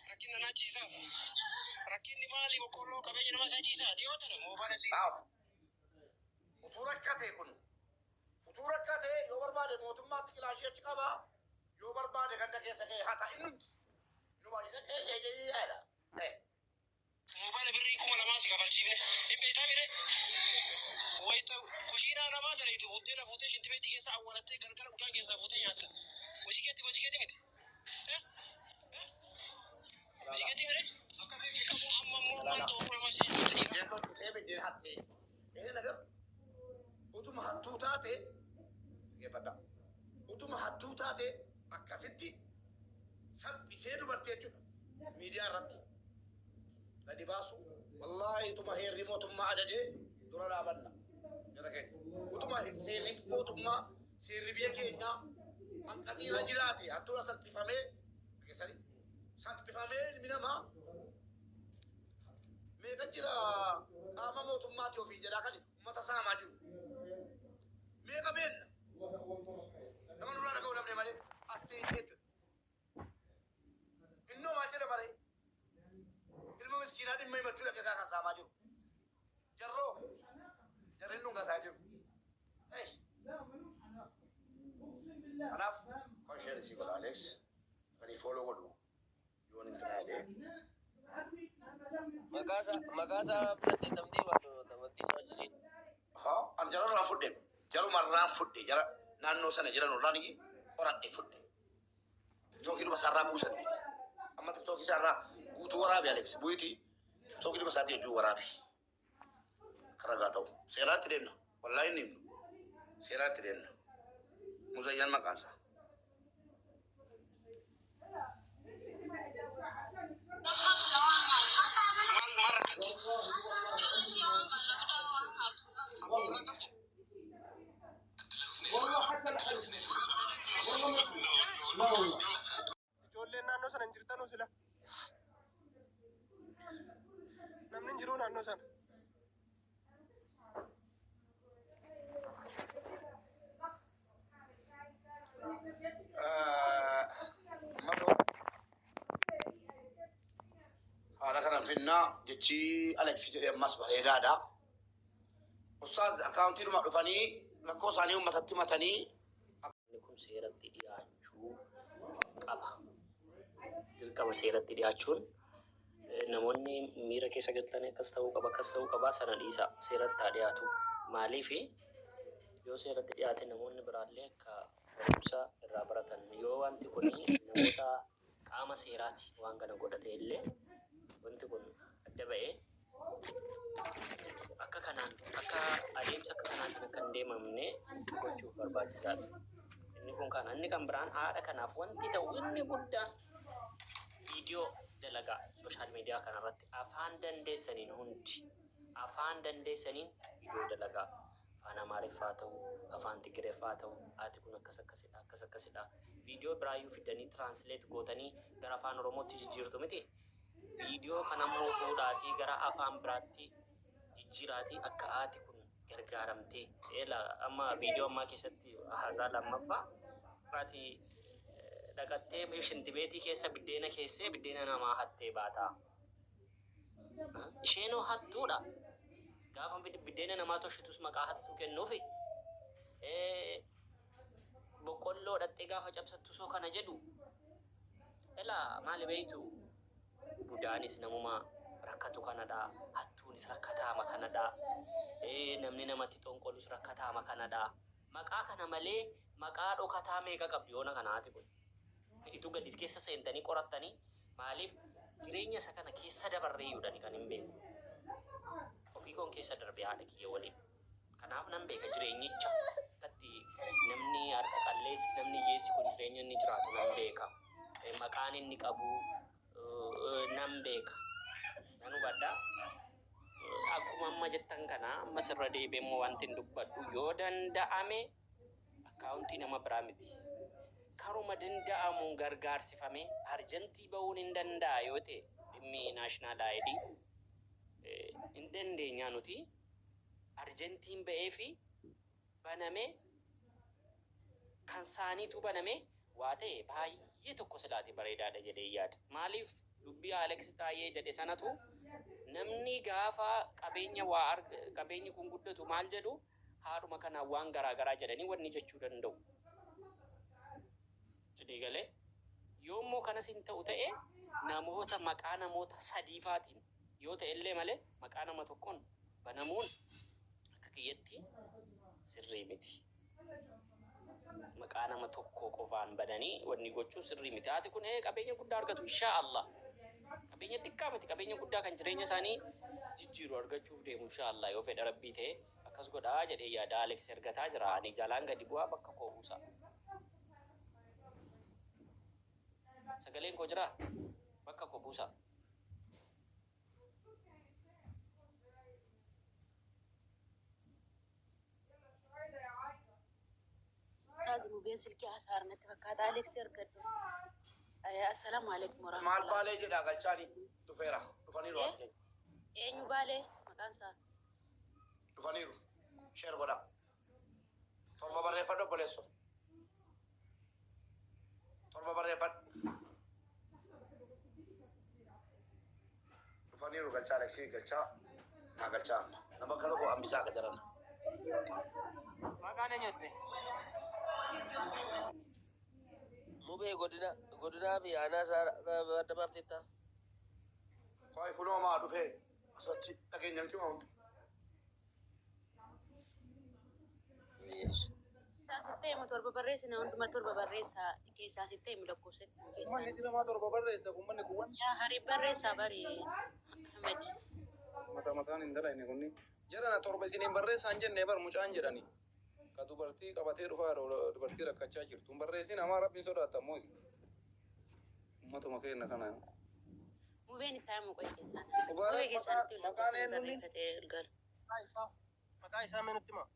Rakkina naa ciisaa. Rakkinni maali boqqolloo qabeenya namaa isaa ciisaa dhiyoo tana moobaala si. Utuu rakkate kun utuu rakkate yoo barbaade mootummaatti kilaashii achi qaba yoo barbaade ganda keessa ga'e hata inni inuma isa keessa jedha. Moobaala birrii 2000 si kafalchiifne hin beektaa mire. Wayita kushiinaa namaa daleetu buddeena fuutee shintibeetti keessa awwaalattee galgala udaan keessaa fuutee nyaatta. Hojii keetti hojii keetti miti. Hojii keetti mire. Amma immoo maaltu ofuu namaa si ciisuutti dhiira. Biddeen tolchitee biddeen hattee. Ee nagar utuma hattuu taate dhaggeeffadha. Utuma hattuu taate akkasitti salphisee dubartii jechuudha. Miidiyaa irratti gadi baasu. Wallaahi utuma heerri mootummaa ajajee dura dhaabanna. Jara keenya. Utuma seerri mootummaa seerri biyya keenyaa akkasii irra jiraate hattuudha salphifamee dhageessanii salphifamee ilmi namaa meeqa jira qaama mootummaati ofiin jedhaa kan uummata saamaa jiru. Meeqa beenna? Nama nurraa dhaga'uu dhabne malee as teessee jechuudha. Innoo maal jedha maree? Ilma miskiinaa dhimma himachuu dhaqee kan saamaa jiru. Jarroo jarri nu gataa jiru. Kanaaf kan share isii godha Alex. Kan follow godhu yoon hin jedhee. Maqaa isaa fudhattee namni amantii isaa wajjiniin. Haa an jara irraan fudhe. Jaruma irraan fudhe jara naannoo sana jiran irraan qoradhe fudhe. Tiktookii dhuma isaarraa buusan. Amma tiktookii isaarraa guutuu waraabe Alex. Bu'iitii tiktookii dhuma isaatii wajjin waraabe. Akka ragaa ta'u. Seeraatti deemna. Wallaahi inni himnu. Seeraatti deemna. Muzayyaan maqaan isaa. Maal maal rakkatti? Abbaa warraa qabdu? Ijoolleen naannoo sana hin jirtanuu sila. Namni hin jiruu naannoo sana. Madoo haala kanaan finnaa jechi Alex jedhee ammas bareedaadha. Ustaaz akkaawuntii dhuma dhufanii rakkoo isaanii uummatatti himatanii Inni kun seeratti dhiyaachuu qaba. Dirqama seeratti dhiyaachuun namoonni miira keessa galtanii akkas ta'uu qaba akkas ta'uu qaba sana dhiisaa seeratti haa dhiyaatu. Maaliif yoo seeratti dhiyaate namoonni biraallee akka barumsa irraa baratan yoo wanti kun namoota qaama seeraati waan kana godhate illee wanti kun adda ba'ee akka kanaan akka adeemsa akka kanaatiin akka hin deemamne gochuuf barbaachisaadha. Inni kun kana inni kan biraan haadha kanaaf wanti ta'u inni guddaan viidiyoo dalagaa sooshaal miidiyaa kanarratti afaan dandeessaniin hundi afaan dandeessaniin viidiyoo dalagaa afaan Amaariffaa ta'u afaan Tigireeffaa ta'u haati kun akkas akkasidha akkas akkasidha viidiyoo biraayyuu fidanii translate gootanii gara afaan Oromootti jijjiirtu miti. Viidiyoo kanammoo fuudhaatii gara afaan biraatti jijjiiraatii akka haati kun gargaaramtee eela amma viidiyoo ammaa keessatti haasaa lammaffaa haati dhaqattee shintibeetii keessa biddeena keessee biddeena namaa hattee baataa. Isheenoo hattuudha. Gaafa biddeena namaa toshitus maqaa hattuu kennuufi. Boqqolloo dhattee gaafa cabsattu soo kana jedhu. Elaa maali beektu? Budaanis namuma rakkatu kanadha. Hattuunis rakkataama kanadha. Namni namatti xonqolus rakkataama kanadha. Maqaa kana malee maqaa dhokataa meeqa qabdi yoona kana haati kun? Ituu gadi keessa seentanii qorattanii maaliif jireenya isa kana keessa dabarree iyyuudhani kan hin beeku. Ofii koon keessa darbee haadha kiyya waliin. Kanaaf nan beeka jireenyicha. Akkatti namni harka qalleessi namni hiyyeessi kun jireenya inni jiraatu nan beeka. Maqaan inni qabu nan beeka. Nan hubadha. Akkuma amma jettan kana ammas irra deebi'ee immoo wanti hin dubbadhu yoo danda'ame akkaawuntii nama biraa miti. Karuma danda'amuun gargaarsifamee arjantii ba'uun hin danda'a yoo ta'e dhimmi national ID hin dandeenyaa nuti arjantiin ba'ee fi banamee kan saaniitu banamee Waa ta'e baay'ee tokko silaati bareedaadha jedhee yaada. Maaliif dubbii Alex Taayee jedhe sanatu namni gaafa qabeenya waa qabeenyi kun guddatu maal jedhu, haadhuma kanaan waan garaa garaa jedhanii wanni jechuu danda'u. Sidii galee yoommoo kanas hin ta'u ta'e, namoota maqaa namoota sadiifaatiin yoo ta'e illee malee maqaa nama tokkoon banamuun akka kiyyatti sirrii miti. Maqaa nama tokko qofaan bananii wanni gochuun sirrii miti. Haati kun qabeenya guddaa argatu, inshaa Allah. Qabeenya xiqqaa miti, qabeenya guddaa kan jireenya isaanii jijjiiru argachuuf deemu, inshaa Allah, yoo fedha Rabbii ta'e akkas godhaa jedhee yaada. Alex ergataa jira. Ani jalaan gadi bu'aa, bakka koo buusa. Sagaleen koo jiraa? Bakka koo buusa. Taati mubeen silkii haasa'aa natti fakkaata. Alex ergadhu. Assalaamu alaikum Maal warahmatullahi. Baalee jedha galchaanii dhufeera. Dhufaniiru haati keenya. Eenyu Baalee maqaan isaa? Dhufaniiru. Share godha. 7 barreeffadhu, obboleesso. 7 barreeffadhu. Dhufaniiru galchaa, Aleksii galchaa. Naa galchaa amma. Nama akka tokko hambisaa akka jaran. Maqaan eenyutti? Mubee, godinaa fi aanaa isaa adda baafteetta. Koi kunoo maa dhufee asirratti dhageenya miti maa hundi. Keessaa sitti himu 7 barreessina, hunduma 7 barreessaa, keessaa sitti himu lakkoofsatti himu keessaa. Uummanni namaa 7 barreessa, uummanni kuwwan. Yaa harii, barreessaa bari Ahmed. Mata mataan hin dalayne kunni. Jarana, 7 isiniin barreessaa hin jenne bar mucaan jedhani. Ka dubartii qabatee dhufaa jiru, dubartii rakkachaa jirtu. Hin barreessin hamaa, Rabbiin sodaata ammoo isin. Uummatuma keenya kana. Mubeen itti himu qoy keessaan. Mubaarak. Qoy keessaan itti Maqaan lakkoofsa eenyuuni? barreeffatee galu. Maqaa isaa, maqaa isaa mee nutti himaa.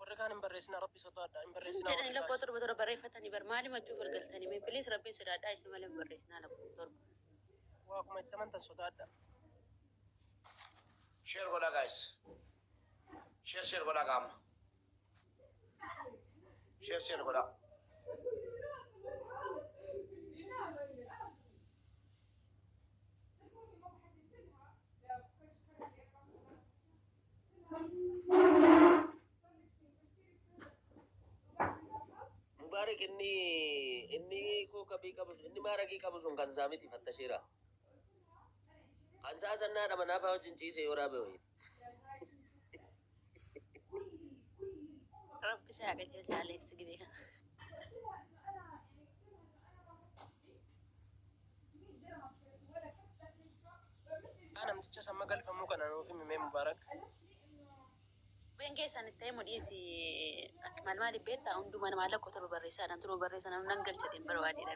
Warri kaan hin barreessinaa, Rabbi sodaadha. Hin Isin barreessinaa jedhanii warri kaan. lakkoo 7 7 barreeffatanii bar maali machuuf galgaltanii mee? Please, Rabbiin sodaadhaa, isin malee hin barreessinaa lakkoo 7. Waaquma itti amantan sodaadha. Share godha, guys. Share share godha qaama. Share share godha. Mubaarak, inni kookabii qabu sun, inni maaragii qabu sun kan isaa miti, fattasheera. Kan isaa sannaadha, manaafaa wajjin ciise yoo raabe wayii. Rabbi isaa qajeelcha Alex gidee kana. Namticha samma galfamuu kana nuuf himi mee, Mubaarak. Mubeen keessaan itti himu dhiisi, maal maali beektaa, hunduma namaa lakkoo 7 barreessaadhaan 7 barreessan nan galchateen barbaadeedha.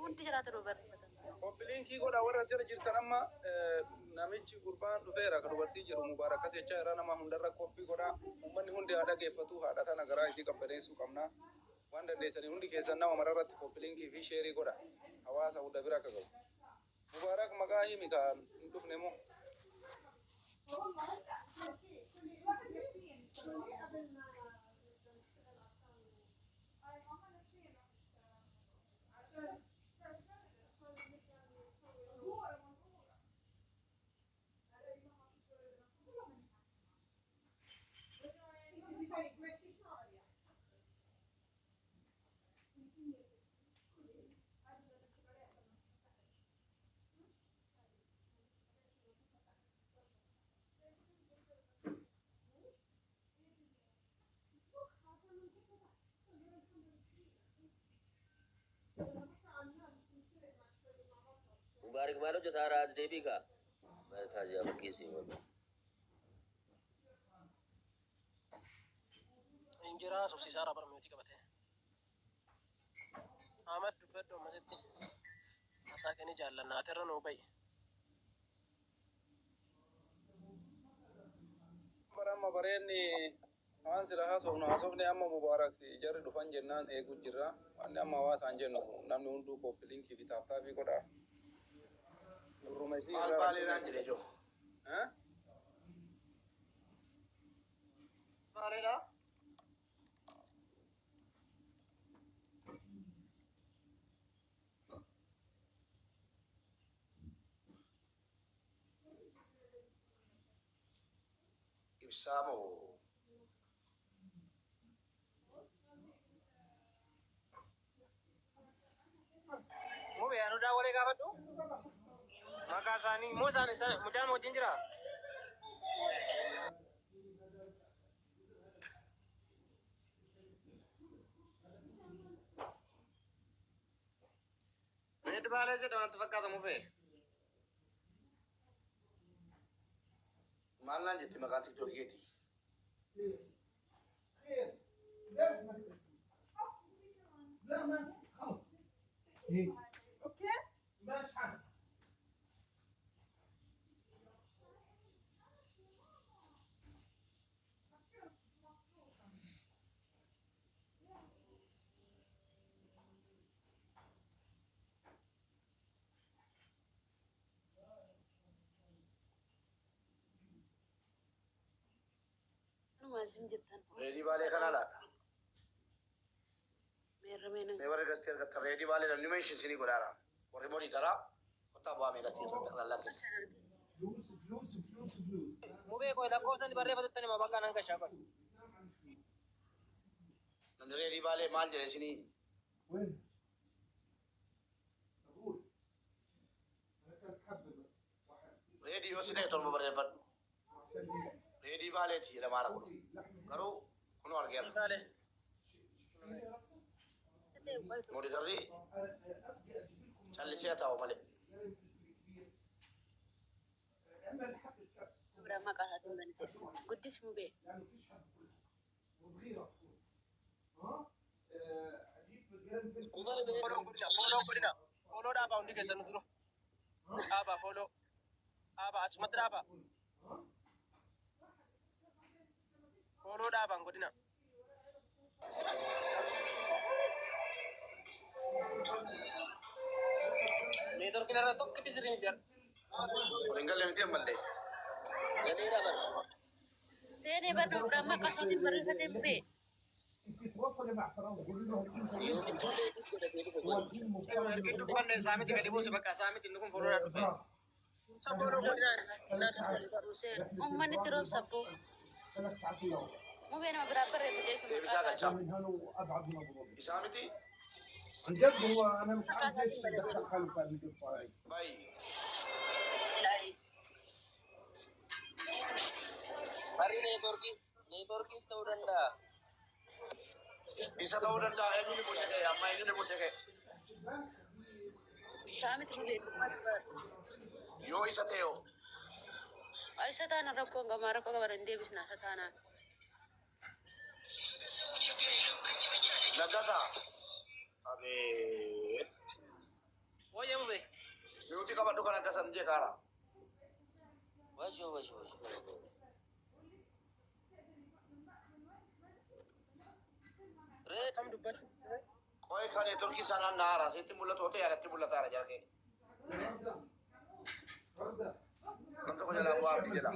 Hundi jalaa 7 barreeffatan. Copy link godha warra asirra jirtan amma. Namichi gurbaan dhufeera ka dubartii jedhu Mubaarak akkas jechaa jira. Nama hundarra copy godha. Uummanni hundi haa dhageeffatu, haadha tana garaa isii qabbaneessuu qabna. Waan dandeessanii hundi keessan nama mararratti copy link fi share godha. Hawaasa hunda bira akka gahu. Mubaarak, maqaa himi ka hin dhufne moo? Mubaarak, maal hojjetaa raas deebii kaa? Maal taaziyaa fakkeessee wal. Injiraa sobsiisaa irraa barmeetii qabate. Ahmad, dubbadhu ammasitti. Haasaa kee ni jaallanna. Ati irra nuu ba'i. Bara amma bareenni waan sila haasofnu haasofne, amma Mubaarak jarri dhufan jennaan eeguu jirra. Wanni amma hawaasaan jennu, namni hunduu copy link fi tap tap godha. Durruma isii Maal irraa baaleedhaan jedhee jiru. Eh? Baaleedha. Ibsaa moo Mube anu daawwalee gaafadhu. Maqaa isaanii moo isaan isaan mucaan wajjin jira? Red Baalee jedhama natti fakkaata mufee. Maal naan jetti maqaan tiktookii keetii? Maal isin jettan? Reedii Baalee kanaa laata? Meerra meenan. Mee warri gastii argattan reedii Baalee namni meeshin isinii godhaara. Warri morii taraa kottaa bu'aa mee gastii irratti xaqlallaa keessa. Mubee koo lakkoofsa inni barreeffatutti nima bakka nan gashaa qoy. Namni reedii Baalee maal jedhe isinii? Reedii yoo si ta'e torba barreeffadhu. Reedii Baaleeti jedhama haara kun. Garuu kunoo argeera. Baalee. Mooditarri callisee haa taa'u malee. Biraa maqaa isaatiin banate. Guddis mubee. Fooloo godhina fooloo godhina fooloo dhaabaa hundi keessan nu dura. Dhaabaa fooloo dhaabaa achumatti dhaabaa. Fooloo dhaabaan godhina. Neetworkiin irra tokkitti sirrii miti jara. Waliin galle miti ammallee. Galeera bara. Seenee barnoo biraa maqaa isaatiin barreeffate mubee. Yoomittuu leetii godhatee dhufe jedhu. Ergi dubbanne isaa miti gadi buuse bakka isaa miti inni kun fooloodhaan dhufe. Isa fooloo godhina. Uummanni itti roobsa abboo. Mubee nama biraa barreeffatee kun Deebisaa maqaa galchaa. Isaa miti عن جد هو انا مش عارف ليش دخل حاله في القصه هاي. bayi. isaatiin. Tarii neetworkii neetworkiis ta'uu danda'a. Isa ta'uu danda'a eenyuun buuse ka'e amma eenyuun buuse ka'e. Isaa miti mubee. Yoo isa ta'e hoo? Isa taana rakkoon gamaa rakkoo qaban hin deebisna isa taanaan. Naggasaa. Abeet. Wayye mubee. Miyuutii qabadhu kan akkasan jee kaara. Wajjo wajjo wajjo. Reed Kam dubbachuu? Qo'ee kan neetworkii sanaan na haaraa sitti mul'atu otoo yaadatti mul'ataara jarkee. Nam tokko jalaa bu'aa abdii jedha.